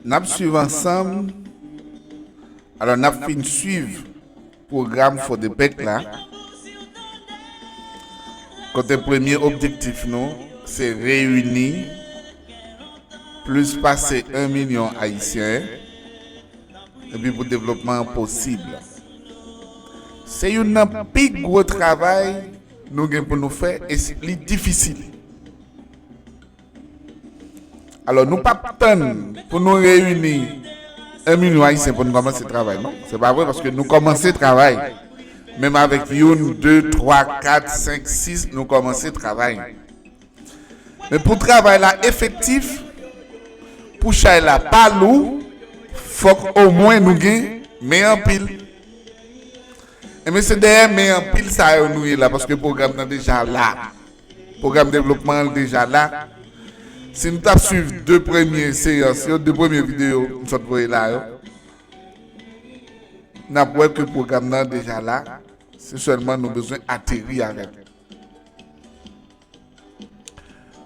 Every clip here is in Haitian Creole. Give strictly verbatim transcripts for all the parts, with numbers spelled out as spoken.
N ap swiv ansanm. Alò, n ap fin swiv pwogram Fodepec la. Kote premye objektif nou, se reyini plis pase en milyon Ayisyen, epi pou devlopman an posib. Se youn nan pi gwo travay nou gen pou nou fè, e s- li difisil. Alò, nou p ap tann pou nou reyini en milyon Ayisyen pou nou kòmanse travay, non. Se pa vre, paske nou kòmanse travay. Menm avèk youn, de, twa, kat, senk, sis, nou kòmanse travay. Men pou travay la efektif, pou chay la pa lou, fòk omwen nou gen men anpil. Ebyen, se dèyè men anpil sa yo nou ye la, paske pwogram nan deja la. Pwogram devlopman an deja la. Si n t ap swiv de premye seyans yo, de premye videyo m sot voye la yo, n ap wè ke pwogram nan deja la. Se sèlman nou bezwen ateri avè l.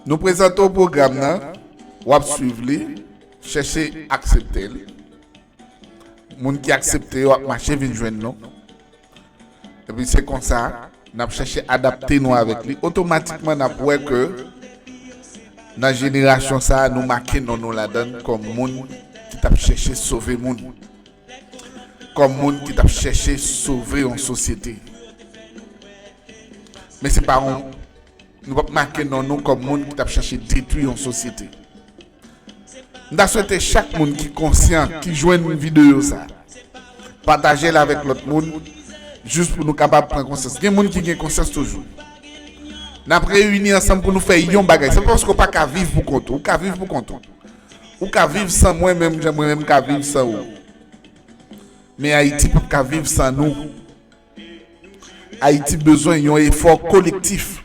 Nou prezante w pwogram nan, w ap swiv li, chèche aksepte l. Moun ki aksepte yo ap mache vin jwenn nou. Epi se konsa, n ap chèche adapte nou avèk li. Otomatikman, n ap wè ke nan jenerasyon sa a, nou make non nou ladan l kòm moun ki t ap chèche sove moun, kòm moun ki t ap chèche sove yon sosyete. Men se pa yon, nou p ap make non nou kòm moun ki t ap chèche detwi yon sosyete. M ta swete chak moun ki konsyan, ki jwenn videyo sa, pataje l avèk lòt moun, jis pou nou kapab pran konsyans. Gen moun ki gen konsyans toujou. N ap reyini ansanm pou nou fè yon bagay. Se pa paske w pa ka viv pou kont ou. Ou ka viv pou kont ou. Ou ka viv san mwen, menm jan mwen menm ka viv san ou. Men Ayiti p ap ka viv san nou. Ayiti bezwen yon efò kolektif.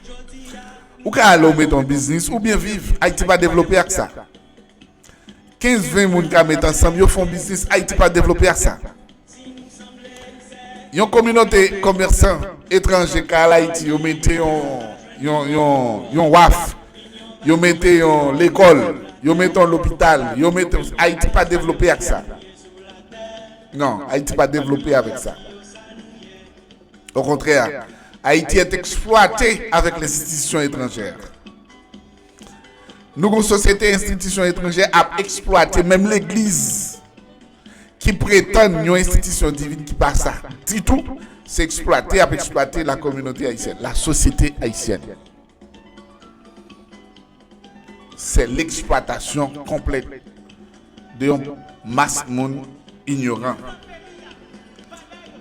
Ou ka ale w mete yon biznis oubyen viv. Ayiti pa devlope ak sa. Kenz, ven moun ka met ansanm, yo fè yon biznis. Ayiti pa devlope ak sa. Yon kominote komèsan etranje ka al Ayiti, yo mete yon, yon, yon, yon waf, yo mete yon lekòl, yo mete yon lopital, yo mete, Ayiti pa devlope ak sa. Non, Ayiti pa devlope avèk sa. Au contraire, Haïti est exploité avec les institutions étrangères. Nou gon sosyete enstitisyon etranjè ap eksplwate, menm legliz ki pretann yon enstitisyon divin ki pa sa ditou, se eksplwate, ap eksplwate la communauté haïtienne, la société haïtienne. C'est l'exploitation complète de yon mas moun inyoran.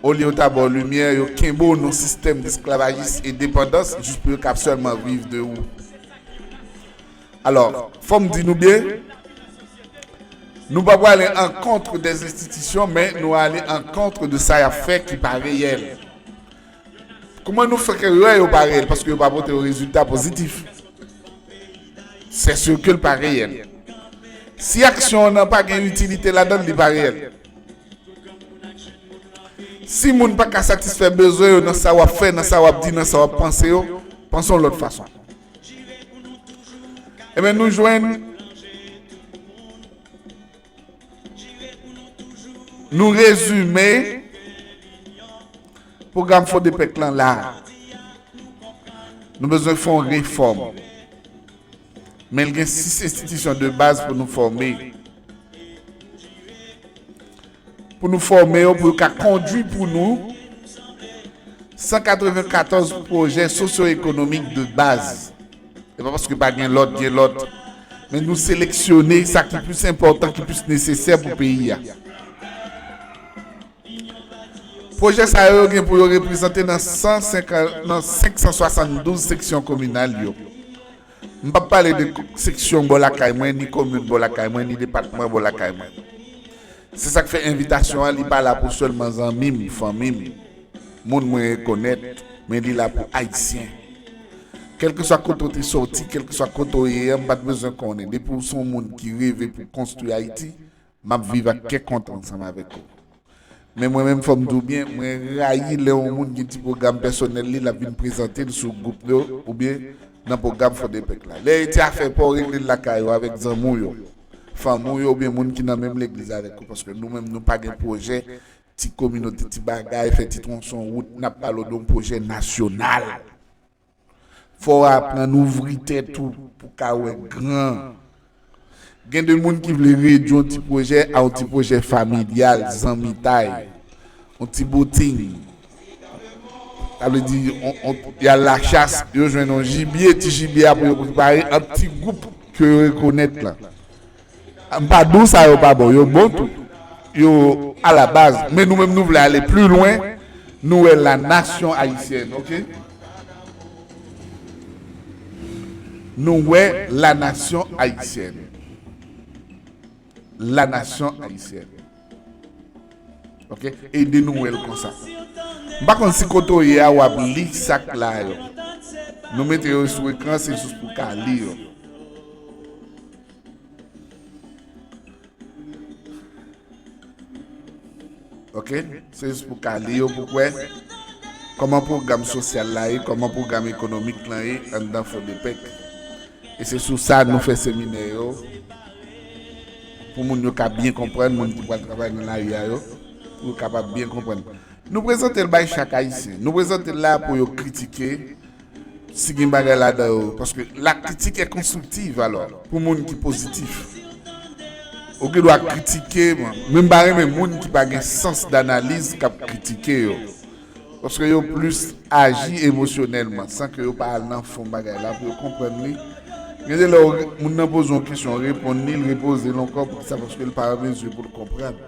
Olye yo ta ba w limyè, yo kenbe w nan sistèm esklavajis e depandans jis pou yo kab sèlman viv de ou. Alò, fò m di nou byen, nou pa prale an kont dè enstitisyon, men nou ale an kont de sa y ap fè ki pa reyèl. Kòman nou fè ke wè yo pa reyèl? Paske yo pa pote yon rezilta pozitif. C'est sûr que l pa reyèl. Si aksyon w nan pa gen itilite ladan l, li pa reyèl. Si moun pa ka satisfè bezwen yo nan sa w ap fè, nan sa w ap di, nan sa w ap panse yo, panse yon lòt fason. Ebyen, nou jwenn, nou rezime pwogram Fodepec lan la. Nou bezwen fè yon refòm. Men l gen sis enstitisyon de baz pou nou fòme. Pou nou fòme yo, pou yo ka kondui pou nou san katrevenkatòz pwojè sosyo-ekonomik de baz. E pa paske pa gen lòt, gen lòt. Men nou seleksyone sa ki plis enpòtan, ki plis nesesè pou peyi a. Pwojè sa yo, yo gen pou yo reprezante nan san senkant, nan senk san swasanndouz seksyon kominal yo. M p ap pale de seksyon bò lakay mwen, ni komin bò lakay mwen, ni depatman bò lakay mwen. Se sa k fè envitasyon an, li pa la pou sèlman zanmi m, fanmi m, moun mwen rekonèt, men li la pou Ayisyen. Kèlkeswa kote w te sòti, kèlkeswa kote w ye a, m pa t bezwen konnen. Depi w se yon moun ki reve pou konstwi Ayiti, m ap viv ak kè kontan ansanm avèk ou. Men mwen menm, fò m di w byen, mwen rayi lè yon moun gen ti pwogram pèsonèl li, l ap vin prezante l sou gwoup yo oubyen nan pwogram Fodepèk la. Lè e ti afè pa w, regle l lakay ou avèk zanmi w yo, fanmi w yo oubyen moun ki nan menm legliz avèk ou, paske nou menm nou pa gen pwojè ti kominote, ti bagay, fè ti twonson wout, n ap pale w de yon pwojè nasyonal. Fò w aprann ouvri tèt ou pou w ka wè gran. Gen de moun ki vle redui yon ti pwojè a yon ti pwojè familyal, zanmitay, yon ti bouting. Sa vle di, on, on, y al lachas, yo jwenn yon jibye, ti jibye a pou yo prepare an ti gwoup ke yo rekonèt la. M pa di w sa yo pa bon, yo bon tou. Yo alabaz. Men nou menm nou vle ale pli lwen. Nou wè la nasyon ayisyèn, oke? Nou wè la nasyon ayisyèn. La nasyon ayisyèn. Oke? Ede nou wè l konsa. M pa konn si kote w ye a, w ap li sa k la yo. Nou mete yo sou ekran, se jis pou w ka li yo. Oke? Se jis pou ka li yo, pou kwè kòman pwogram sosyal la ye, kòman pwogram ekonomik lan ye anndan Fodepèk. E se sou sa nou fè seminè yo, pou moun yo ka byen konprann, moun ki pral travay nan lari a yo, pou yo kapab byen konprann. Nou prezante l bay chak Ayisyen. Nou prezante l la pou yo kritike, si gen bagay ladan yo, paske la critique est constructive, alò, pou moun ki pozitif. Ou gen dwa kritike, men m pa renmen moun ki pa gen sans d'analyse k ap kritike yo. Paske yo plis aji emosyonèlman, san ke yo pa al nan fon bagay la pou yo konprann li. Gen de lè w re-, moun nan poze yon kesyon, w reponn li, l repoze l ankò, poukisa? Paske l pa an mezi pou l konprann.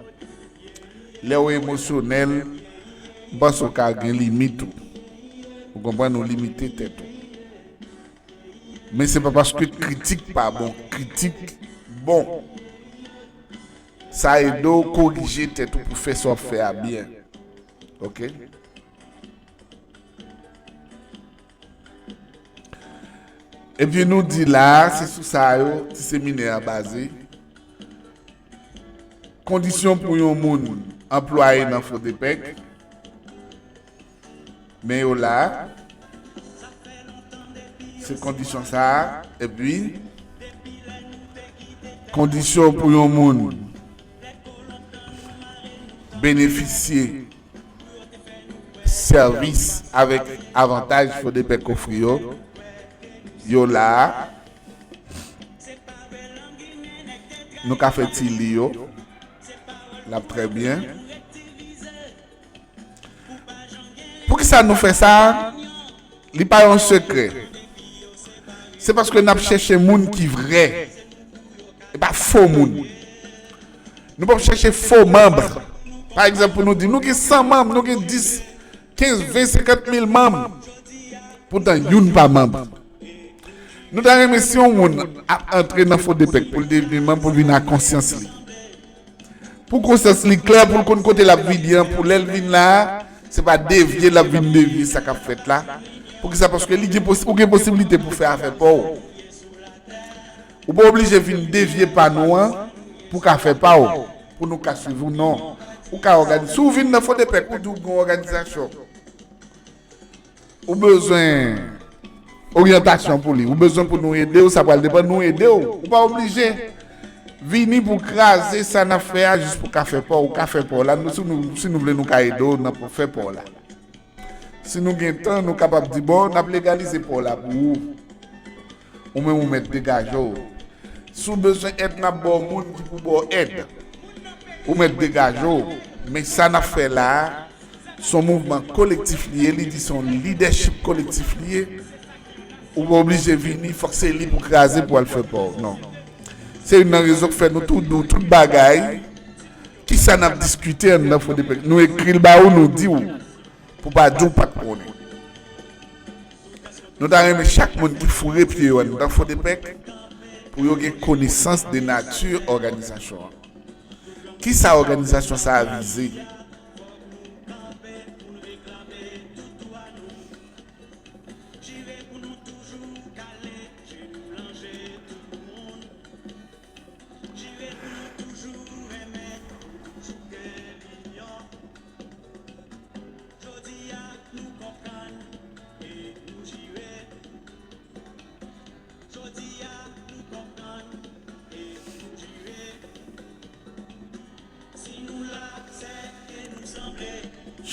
Lè w emosyonèl, m panse w ka gen limit ou. Ou konprann, ou limite tèt ou. Men se pa paske kritik pa bon, kritik bon. Sa ede w korije tèt ou pou fè sa w ap fè a byen. Oke? Epi nou di la, se sou sa yo, ti seminè a baze. Kondisyon pou yon moun anplwaye nan Fodepèk, men yo la, se kondisyon sa a, epi kondisyon pou yon moun benefisye sèvis avèk avantaj Fodepèk ofri yo, yo la a. Nou ka fè ti li yo. L ap trè byen. Poukisa nou fè sa? Li pa yon sekrè. Se paske n ap chèche moun ki vrè. E pa fo moun. Nou p ap chèche fo manm. Pa egzanp, pou nou di, nou gen san manm, nou gen dis, kenz, ven, senkant mil manm. Poutan, youn pa manm. Nou ta renmen si yon moun ap antre nan Fodepèk pou l devni manm, pou l vin ak konsyans li. Pou konsyans li klè, pou l konn kote l ap vini an, pou lè l vin la a, se pa devye l ap vin devye sa k ap fèt la. Poukisa? Paske li gen posi-, ou gen posiblite pou fè afè pa w. Ou pa oblije vin devye pa nou an pou ka fè pa w, pou nou ka swiv ou, non. Ou ka ògani-, si w vin nan Fodepèk, ou di w gen yon òganizasyon. Ou bezwen oryantasyon pou li. Ou bezwen pou nou ede w, sa pral depann nou ede w. Ou pa oblije vini pou kraze sa n ap fè a jis pou ka fè pa w. Ou ka fè pa w la. Nou, si nou, si nou vle, nou ka ede w nan pou fè pa w la. Si nou gen tan, nou kapab di, bon, n ap legalize pa w la pou ou. Ou menm ou mèt degaje w. Si w bezwen èd, n ap ba w moun ki pou ba w èd. Ou mèt degaje w. Men sa n ap fè la a, se yon mouvman kolektif li ye, li di se yon lidèchip kolektif li ye. Ou pa oblije vini, fòk se li pou kraze pou al fè pa w. Non. Se youn nan rezon k fè nou tou di w tout bagay. Kisa n ap diskite anndan Fodepèk? Nou ekri l ba ou, nou di w. Pou pa di w pa t konnen. Nou ta renmen chak moun ki foure pye yo anndan Fodepèk pou yo gen konesans de nati òganizasyon an. Kisa òganizasyon sa a vize?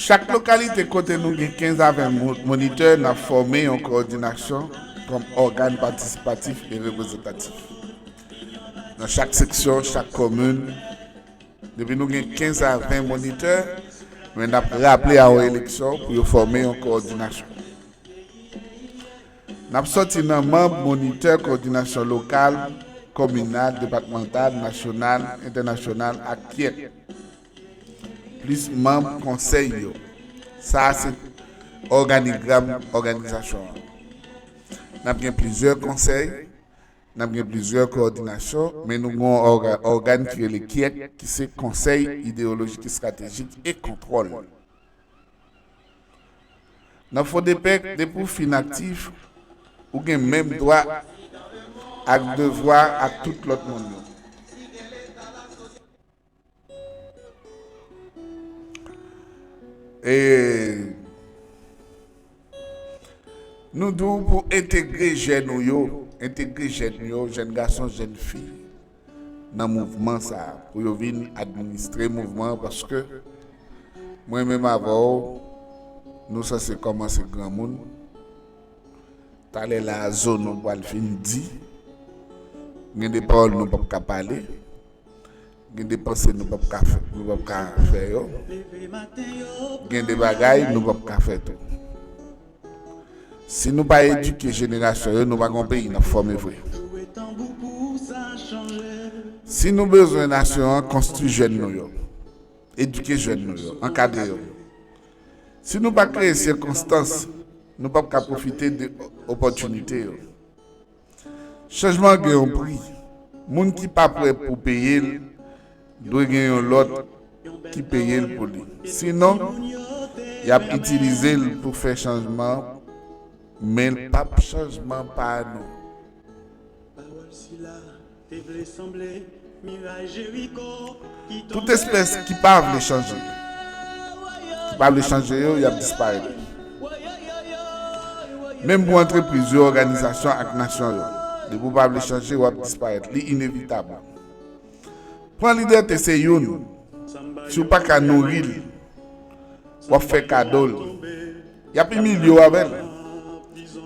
Chak lokalite kote nou gen kenz a ven mo- monitè, n ap fòme yon kowòdinasyon kòm ògàn patisipatif e reprezantatif. Nan chak seksyon, chak komin, depi nou gen kenz a ven monitè, men n ap raple a yon eleksyon pou yo fòme yon kowòdinasyon. N ap sòti nan manm monitè kowòdinasyon lokal, kominal, depatmantal, nasyonal, entènasyonal ak kyèk, plis manm konsèy yo. Sa a se òganigram òganizasyon an. N ap gen plizyè konsèy, n ap gen plizyè kowòdinasyon, men nou gen yon òga- ògàn ki rele kyèk, ki se Konsèy Ideyolojik Estratejik e Kontwòl. Nan Fodepec, depi w fin aktif, ou gen menm dwa ak devwa ak tout lòt moun yo. E nou di w pou entegre jèn ou yo, entegre jèn yo, jèn gason, jèn fi, nan mouvman sa a, pou yo vin administre mouvman an, paske mwen menm avè w, nou sanse kòmanse granmoun. Talè la a, zo nou pral fin di. Gen de pawòl nou p ap ka pale. Gen de panse nou p ap ka fè, nou p ap ka fè yo. Gen de bagay nou p ap ka fè tou. Si nou pa edike jenerasyon yo, nou pa gen yon peyi n ap fòme vre. Si nou bezwen nasyon an, konstwi jèn nou yo, edike jèn nou yo, ankadre yo. Si nou pa kreye sikonstans, nou p ap ka pwofite de opòtinite yo. Chanjman gen yon pri. Moun ki pa prè pou peye l, dwe gen yon lòt ki peye l pou li. Sinon, y ap itilize l pou fè chanjman, men l p ap chanjman pa nou. Tout espès ki pa vle chanje, ki pa vle chanje yo, y ap disparèt. Menm pou antrepriz yo, òganizasyon ak nasyon yo, depi w pa vle chanje, w ap disparèt. Li inevitab. Pran libète se youn. Si w pa ka nouri l, w ap fè kado l. Y ap imilye w avè l.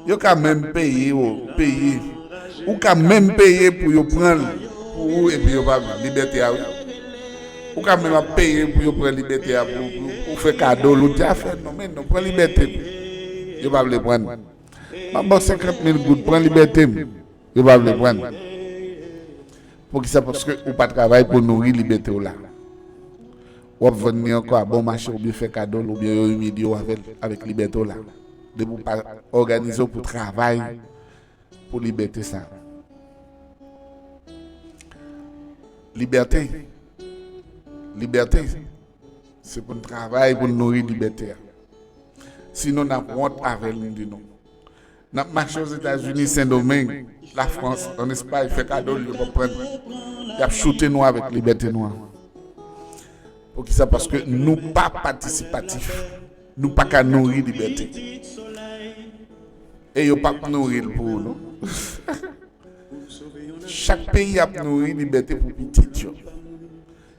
Yo ka menm peye w, peye. Ou ka menm peye pou yo pran l pou ou epi yo pa vle libète a, wi. Ou ka menm ap peye pou yo pran libète a pou, pou, pou fè kado l. Ou di afè non, men non, pran libète m. Yo pa vle pran l. M ap ba w senkant mil goud, pran libète m. Yo pa vle pran l. Poukisa? Paske ou pa travay pou nouri libète w la. W ap vann li ankò a bon mache oubyen fè kado l oubyen yo imilye w avè l, avèk libète w la. Depi w pa òganize w pou travay pou libète sa. Libète. Libète. Se pou n travay pou n nouri libète a. Sinon, n ap wont avè l, m di nou. N ap mache Ozetazini, Sendomeng, Lafrans, ann Espay, fè kado l, yo p ap pran n. Y ap choute nou avèk libète nou an. Poukisa? Paske nou pa patisipatif. Nou pa ka nouri libète. E yo p ap nouri l pou ou, non. Chak peyi ap nouri libète pou pitit yo.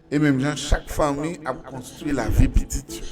E menm jan, chak fanmi ap konstwi lavi pitit yo.